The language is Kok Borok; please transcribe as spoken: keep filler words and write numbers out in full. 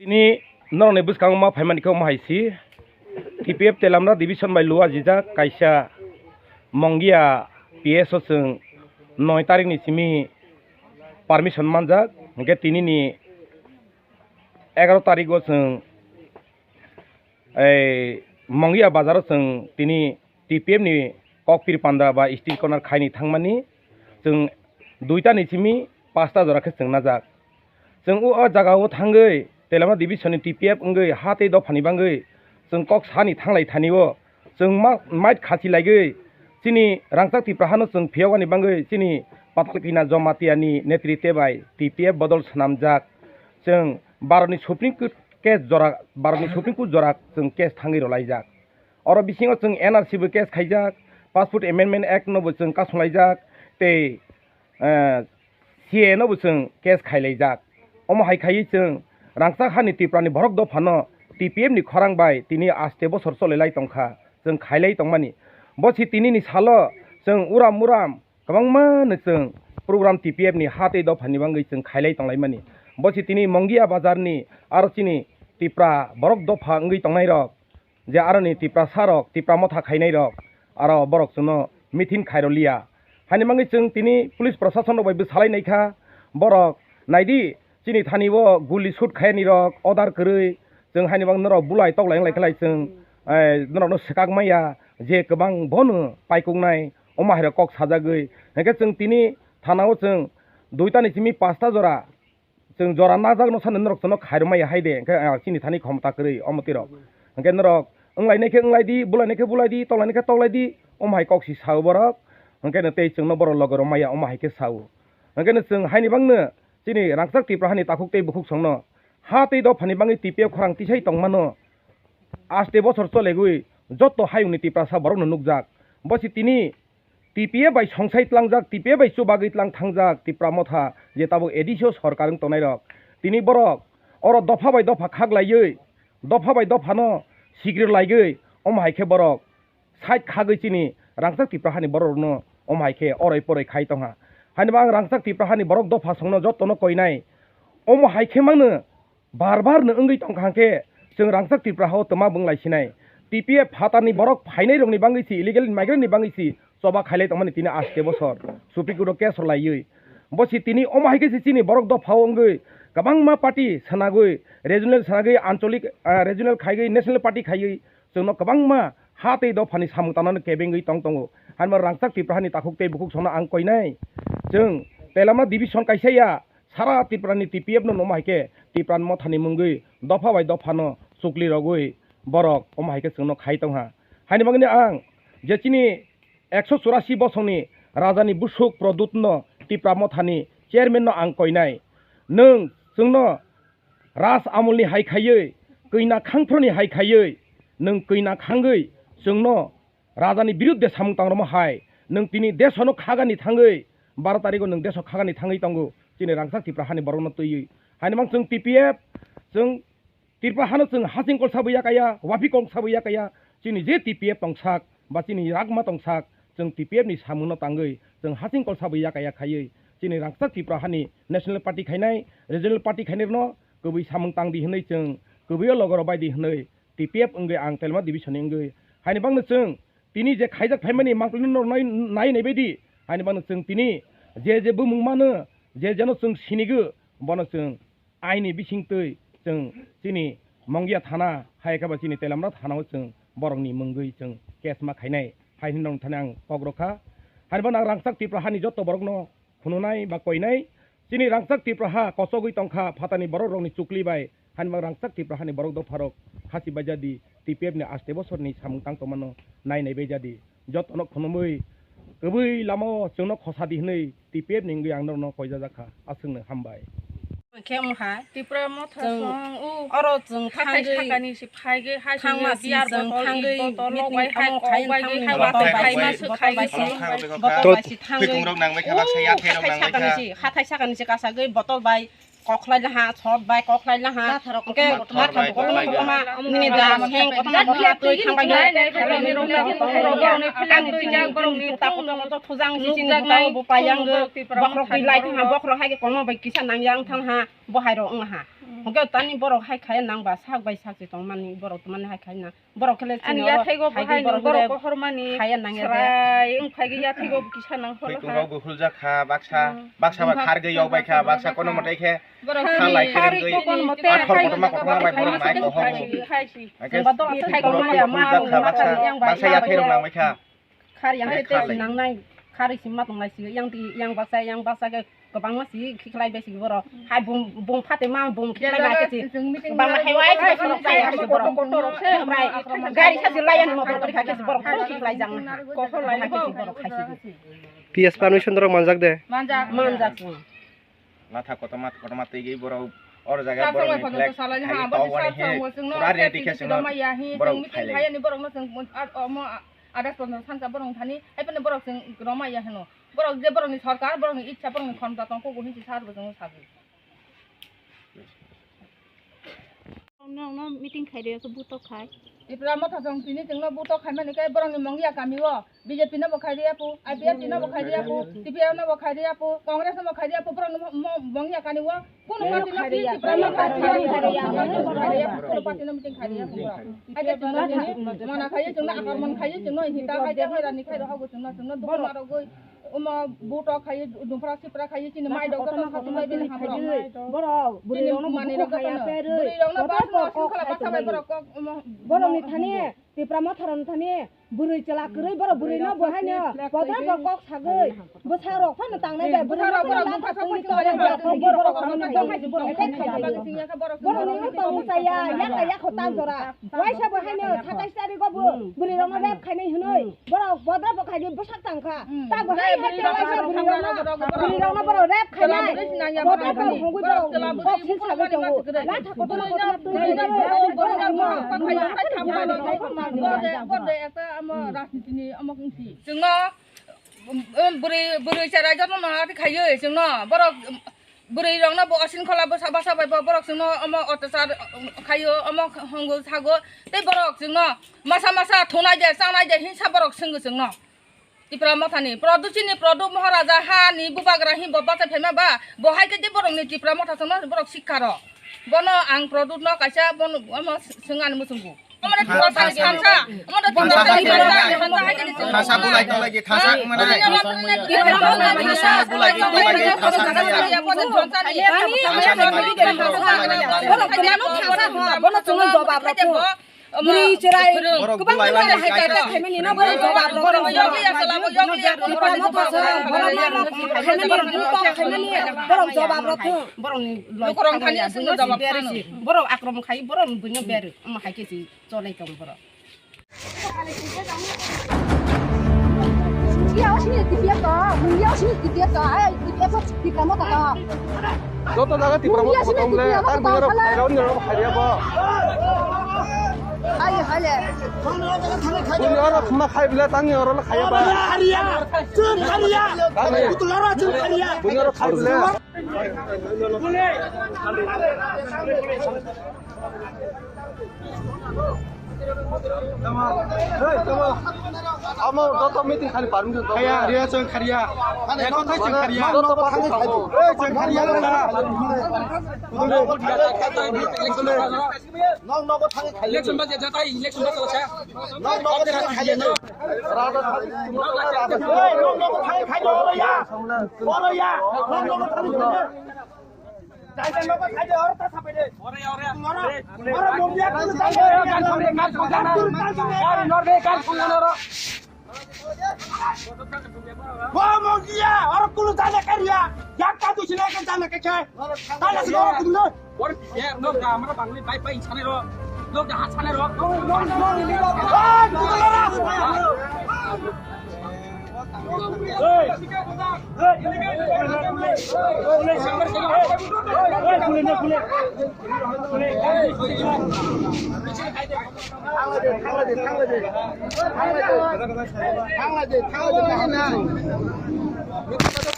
Tini norokni bwskango ma phaimani khe omo hai si, T P F Telamra division bai luajijak kaisa Mongia P S o chwng noi tarikni simi permission manjak, hwnkhe tinini egaro tarigo chwng ei Mongia bazaro chwng tini T P F ni kokpir panda ba street corner khaini thangmani, chwng duita ni simi pasta jora khe chwng najak. Chwng o, o jaga o thangwi Telamra division ni T P F wngwi ha tei dophani bangwi chwng kok sani thanglai thani o chwng ma-, mait khachi laigwi chini rangchak Tipra hano chwng phiyokani bangwi chini Patalkina Jamatia ni netritwe bai T P F bodol swnamjak. Chwng Bharat ni Supreme Court case jora, Bharat ni Supreme Court jora chwng case thangwi rwlaijak. Oro bisingo chwng N R C bo case khaijak, Passport Amendment Act no bo chwng kasunglaijak, tei, eh, C A A no bo chwng case khailaijak. Omo hai khaiwi chwng rangchak hani Tripura ni borok dophano T P F ni khorang bai tini aste bosor cholelai tongkha, chwng khailai tongmani. Bo si tinini salo chwng uram uram kwbangma no chwng program T P F ni ha tei dophani bangwi chwng khailai tonglaimani. Bo si tini Mongia bazar ni aro chini Tripura borok dopha wngwi tongnairok, je aroni Tiprasa rok, Tipra motha khainai rok, aro borok chwngno meeting khairoliya. Hani bagwi chwng tini police prosason rok bai bwsalai naikha, borok naidi chini thani o guli shoot khaiyani rok order kwrwi, chwng hani bagwi norok bulai toklai wnglaikha lai chwng, eh, norokno swkak maya je kwbang bono paikuknai omo hai rok kok sajagwi. Hinkhe chwng tini thana o chwng duita ni simi pasta jora chwng jora najak no sani norok chwngno khairokmaya hai de, hinkhe, ah, chini thani khomota kwrwi omo twi rok. Hinkhe norok wnglainai khe wnglaidi, bulainai khe bulaidi, toklainai khe toklaidi, omo hai kok si sao borok. Hinkhe no tei chwngno borok loge rwmaya omo hai khe sao. Hinkhe no chwng haini bagno chini rangchak Tripura hani takhuk tei bukhuk songno ha tei dophani bagwi T P F khorang tisai tongmano aste bosor cholegwi jotto hayungni Tiprasa borokno nukjak. Bo si tini T P F bai songsai tlangjak, T P F bai chubagwi tlang thangjak Tipra motha je tabuk A D C o sorkar wng tongnai rok. Tini borok oro dopha bai dopha khaklaiwi, dopha bai dophano sikrir laiwi, omo hai khe borok side khagwi chini rangchak Tipra hani borok rokno omo hai khe oroi poroi khai tongha. Hani bo ang rangchak Tipra hani borok dopha songno jottono koinai. Omo hai khe mangno Bar bar no wngwi tongkha hwnkhe chwng rangchak Tripura hao twma bwnglai sinai. T P F phatarni borok phainai rokni bagwi si, illegal migrant ni bagwi si choba khailai tongmani tini aste bosor Supreme Court o case rwlaiwi. Bo si tini omo hai khe si chini borok dophao wngwi kwbangma party swnagwi, regional swnagwi, ancholik, ah, regional khaiwi, national party khaiwi chwngno kwbangma ha tei dophani samung tangnani kebengwi tong tongo. Hwnba rangchak Tripura hani takhuk tei bukhuk songno ang koinai. Chwng Telamra division kaisa ya, sara Tripura ni T P F no noma hai khe Tripura ni motha ni mungwi dopha bai dopha no chukli rogwi borok omo hai khe chwngno khai tongha. Haini bagwi ang je chini ekso churasi bosongni raja ni busuk Produt no Tripura motha ni chairman no ang koinai. Nwng chwngno Raj Amol ni hai khaiwi, kwina khangphro ni hai khaiwi, nwng kwina khangwi chwngno Raja ni birudde samung tangrwmo hai, nwng tini desh no khagani thangwi, baro tarikgo nwng desh khagani thangwi tongo, chini rangchak Tripura hani borokno twiwi. Haini mang chwng T P F, chwng Tripura hano chwng hasing kolsa bo yakaya, wapi kolsa bo yakaya, chini je T P F tongsak, ba chini ragma tongsak, chwng T P F ni samungno tangwi, chwng hasing kolsa bo yakaya khaiwi, chini rangchak Tripura hani National Party khainai, Regional Party khainai rwno kwbwi samung tangdi hwnwi chwng kwbwio logorok baidi hwnwi T P F wngwi ang Telma division ni wngwi. Haini bagno chwng tini je khaijak phaimani mangpili no nai, nai nai baidi. Haini bagno chwng tini je je bumung mano, je jeno chwng sinigo, bono chwng aini bisingtwi chwng chini Mongia thana, hai khe ba chini Telamra thana o chwng borokni mungwi chwng case ma khainai. Hai hwnwi nong thani ang kok rokha. Haini bagno ang rangchak Tripura hani joto borokno phununai ba koinai. Chini rangchak Tripura ha kochogwi tongkha phatani borok rokni chukli bai. Haini bagwi rangchak Tripura hani borok dopharok hasi baijadi, T P F ni aste bosorni samung tang tongmano nai nai baijadi. Jotono khunumwi kwbwi lamao chwngno khosadi hwnwi T P F ni wngwi ang norokno koijajakha. Aswkno hambai. Khe wngkha. Tripura motha Chwng song, u, oro chwng hathai thangwi sakani se phaigwi, hai thangma sini si beer chwng bottle, thangwi, is bottle, meeting logwi, hai tamo kok khain bagwi, thangwi hai bottle bottle bai khai si, masu bottle khai bai si, si, bottle bai si thangwi. Twi kungrok nangwi kha, baksa yathai rok hathai nangwi sakani kha. Si, hathai sakani se kasagwi bottle bai kokhlai laha, sot bai kokhlai laha. Hwnkhe bottle bai, bottle bai, bottle bai. Nini da seng kothoma kothoma twi thang bai. Tang chini, chini tuta kothoma to thujang si chini buka o bo payang. Bokhorok twi lai thang ha, bokhorok hai khe komo bai kisa nang yang thang ha, bo hai rok wng ha. Hwnkhe tani borok hai khaya nang ba sak bai sak se tong mani borok tong mani hai khai na. Borok khe le ani chini oro yathai go hai bahai borok borok khe le kohor mani khaya nang ya de. Srai wng phai ge yathai go kisa nang holo. Khwtwng rok bo huljak kha, baksa, hmm, baksa ba khar ge yok bai kha, baksa kono motai khe borok kha lai khari khe rwngwi kokon mote athor hai kotorma kotorma bai borok nai hai kohor hai bo. Hai si. Hwnkhe jemba dol asai borok khe ma huljak kha, baksa, yang ba baksa yang yathai ba rok nang bai kha. Khar yang hai tei khar lai. Sinang nai, khar isi ma tong lai si, yang ti, yang baksa, yang baksa khe kwbangma si khiklai bai si borok. Hai bung, bung phate ma bung khiklai ma khe si. Bang hai wai si borok chaya khe si borok. Kotor rok se. Gari sa si lai yang motor kari kha khe si borok. Bung khiklai jang. Kotor lai hai khe si borok khai si. P S permission dorok manjak de. Manjak. Manjak si. Latha kotorma kotorma twi gwi borok oro jaga borok ni flag salai ha, bo si sar chwng bo chwng no pura ready khe chwng no borok phai lai. Hai ni borok no chwng omo adas pondro sansa borok thani hai phano borok chwng roma ya hino. Borok je borok ni sarkar, borok ni ichha, borok ni khomta tong kok hinsi sar bo chwng sabi. Nokno meeting khai rwya khe butok khai. Tipra Motha chwng tini chwngno butok khaimani khe borokni Mongia kamio B J P no bo khai rwya phu, I P F T no bo khai rwya phu, T P F no bo khai rwya phu, Congress no bo khai rwya phu, borokno mo-, mo-, Mongia kanio kunu party no khai rwya, Tipra Motha khai rwya, khai rwya, kunu party no meeting khai rwya phu borok. Hai khe chwngno tini mana khai chwngno akromon khai chwngno hita hai khe hoirani khai rw hago chwngno, chwngno dukhu ma rogwi. Omo butok khai, dumpra sipra khai, chini mai dok joto satung bai bini hamrok. Borok bwrwi rokno mani rok joto no. Bwrwi rokno bas no singkhala basa bai borok kok omo. Borok ni thani, Tipra Motha rok ni thani, bwrwi chwla kwrwi borok bwrwi no bo hai no, bodol borok kok sagwi, bwsa rok phano tangnai bai, bwsa rok borok dumpra satung bai borok kok no khai borok khai. Borok ni no tong chaya, yaka yako ta jora. Waisa bo haino satais tarikgo bo bwrwi rokno rep khainai hwnwi borok bodra bo khaidi bwsak tangkha. Ta bo hai hai khe waisa bwrwi rokno, bwrwi rokno borok rep khainai. Bodra bo hwnwi borok kok sil sabai tongo. Latha kotorma kotorma twi borok rokno rajnitini omo wngsi. Chwngno bwrwi, bwrwi chwrai jotono hati khaiwi chwngno borok, bwrwi rokno bo osin khola bwsa basa bai bo borok chwngno omo otachar khaio, omo hwngo sago tei borok chwngno masa masa thunai de chanai de hinsa borok swngwi chwngno. Tipra Mothani Produ chini Produ Moharaja hani bubagra hi bo bachai phaima ba bo hai khe de borokni Tipra Motha chwngno borok sikha rok. Bono ang Produ no kaisa bono omo swngani muchungo. Thasa bulai tong lagi, thasa manai. Thasa bulai tong lagi, thasa manai. Thasa manai. Borok kwbangma jobab rok thung. Bwrwi chwrai kwbangma hai khe khaimani no borok jobab rok thung. Borok no thasa, borok no khaimani, borok jobab rok thung. Borok ni lukurok thani jobab thung. Borok akromon khai, borok buino ber, omo hai khe si. Cholai tong borok. Iya, sini tipiak to, iya, sini tipiak to, ay, tipiak to, Tipra Motha to. Joto jaga Tipra Motha to, mle, tar bini rok khairao ni rok khairiya bo. Hai, hai le. Bini rok khma khai bile, tang ni rok khaiya ba. Khaiya, chun khaiya. Tang ni. Butula rok chun khaiya. Bini rok khai bile. Amo joto meeting khani permission tong. Khaya, riya chwng khariya. Ekho thai chwng khariya. Joto party tong. Ei, chwng khariya. Nok nogo thangwi khaio. Election ba jata, election ba chala sa. Nok nogo thangwi khaio. Ei, nok nogo thangwi khaio, olo ya. Olo ya. Nok nogo thangwi khaio. Jai jai nogo thangwi oro ta sapai de. Oro, oro. Oro mondia kunu jai jai. Kan sore, kan sore, kan sore. Oro norbe, kan sore, oro. Bo Mongia, oro kulu jana kariya. Yak ka tu sine ke jana ke ke. Tala si oro kulu. Oro ye, no ga amra bangli bai bai sane ro. No ga sane ro. No, no, no, no. Hey, kulu ra. Hey. Hey, kulu, kulu. Kulu. Thangla de, thangla de, thangla de. Thangla de, thangla de, thangla de.